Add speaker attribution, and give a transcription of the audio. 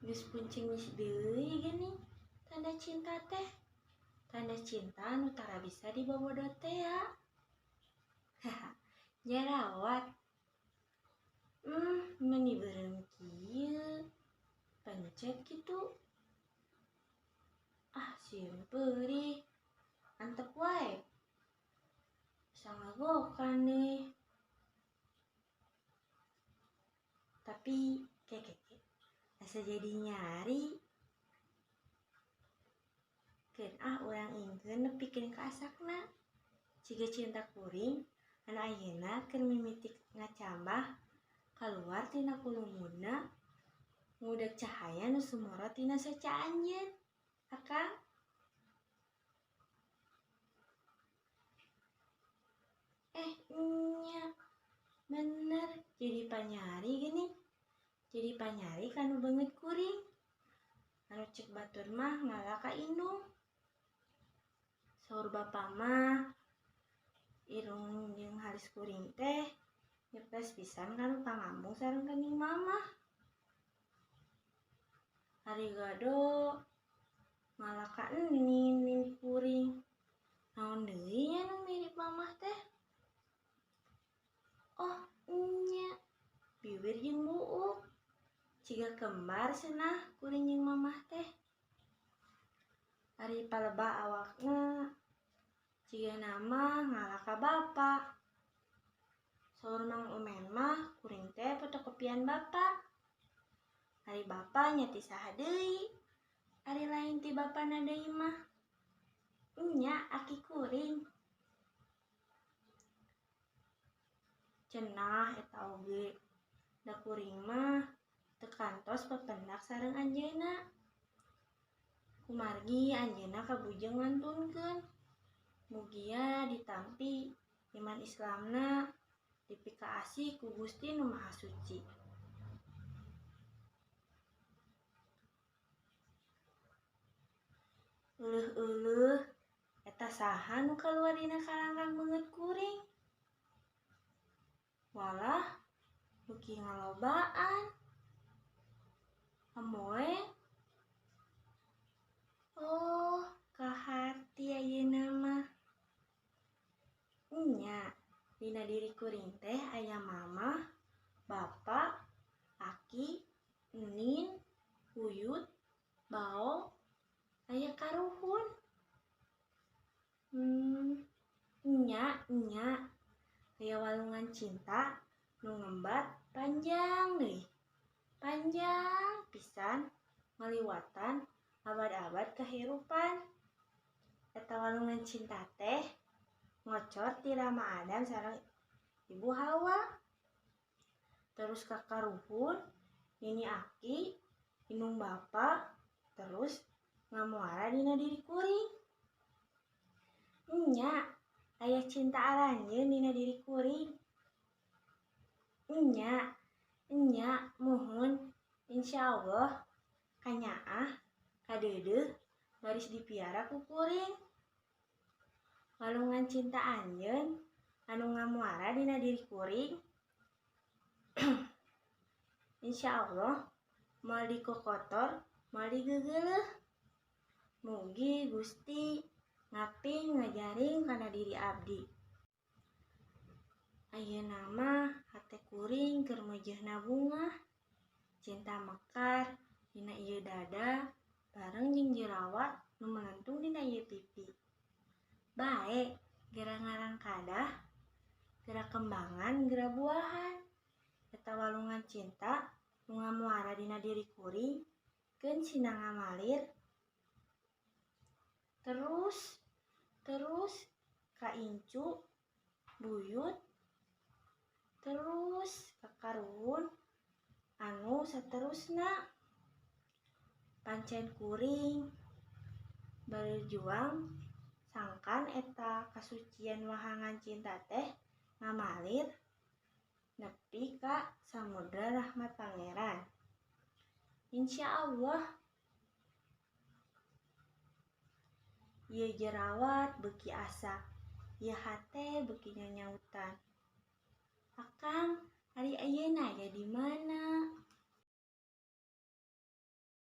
Speaker 1: Geus puncing deui geuning tanda cinta teh. Tanda cinta nu tara bisa dibobodo teh ya. Jerawat. Meuni beureum kieu. Pencet kitu. Ah, sieun peurih. Antep wae. Sangagokan deui. Tapi kekeke asa jadi nyari. Keun ah urang ingkeun nepikeun ka asakna. Ciga cinta kuring anu ayeuna keur mimiti ngacambah kaluar tina kulumudna ngudeg cahaya nu sumorot tina soca anjeun. Akang. Nya bener jadi panyari geuning. Jadi panyari kanu beungeut kuring. Anu cek batur mah ngala ka indung. Saur bapa mah irung jeung halis kuring teh nyepes pisan kanu pangambung sareng kening mamah. Ari gado ngala ka enin mimi kuring. Naon deui nya nu mirip mamah teh? Oh, nya bibir jeung buuk. Ciga kembar cenah kuring jeung mamah teh. Ari palebah awakna ciga nama ngala ka bapa. Saur Mang Umen mah kuring teh fotokopian bapa. Ari bapa nya ti saha deui? Ari lain ti bapana deui mah. Nya aki kuring. Cenah eta oge. Da kuring mah teu kantos pependak sareng anjeunna. Kumargi anjeunna kabujeng ngantunkeun. Mugia ditampi iman Islamna dipikaasih ku Gusti Nu Maha Suci. Euleuh-euleuh eta saha nu kaluar dina karangkang beungeut kuring? Walah, beuki ngalobaan. Amoe. Oh, kaharti ayeuna mah. Nya, dina diri kuring teh aya mamah, bapa, aki, enin, uyut, bao, aya karuhun. Nya, nya. Aya walungan cinta nu ngembat panjang deui. Panjang pisan ngaliwatan abad-abad kahirupan. Eta walungan cinta teh ngocor ti Rama Adam sareng Ibu Hawa. Terus ka karuhun, nini aki, indung bapa, terus ngamuara dina diri kuring. Nya, aya cinta aranjeun dina diri kuring. Nya, nya, muhun, insyaallah kanyaah kadeudeuh baris dipiara ku kuring. Walungan cinta anjeun anu ngamuara dina diri kuring. Insyaallah moal dikokotor, moal digegeuleuh. Mugi Gusti ngaping ngajaring kana diri abdi. Ayeuna mah hate kuring keur meujeuhna bungah. Cinta mekar dina ieu dada bareng jeung jerawat nu melentung dina ieu pipi. Bae gera ngarangkadah, gera kembangan, gera buahan. Eta walungan cinta nu ngamuara dina diri kuring keun sina ngamalir terus terus ka incu buyut terus ka karuhun anu saterusna. Pancen kuring berjuang sangkan eta kasucian wahangan cinta teh ngamalir nepi ka samudra rahmat pangeran. Insyaallah ieu jerawat beuki asak, ieu hate beuki nyanyautan. Akang, ari ayeuna aya di mana?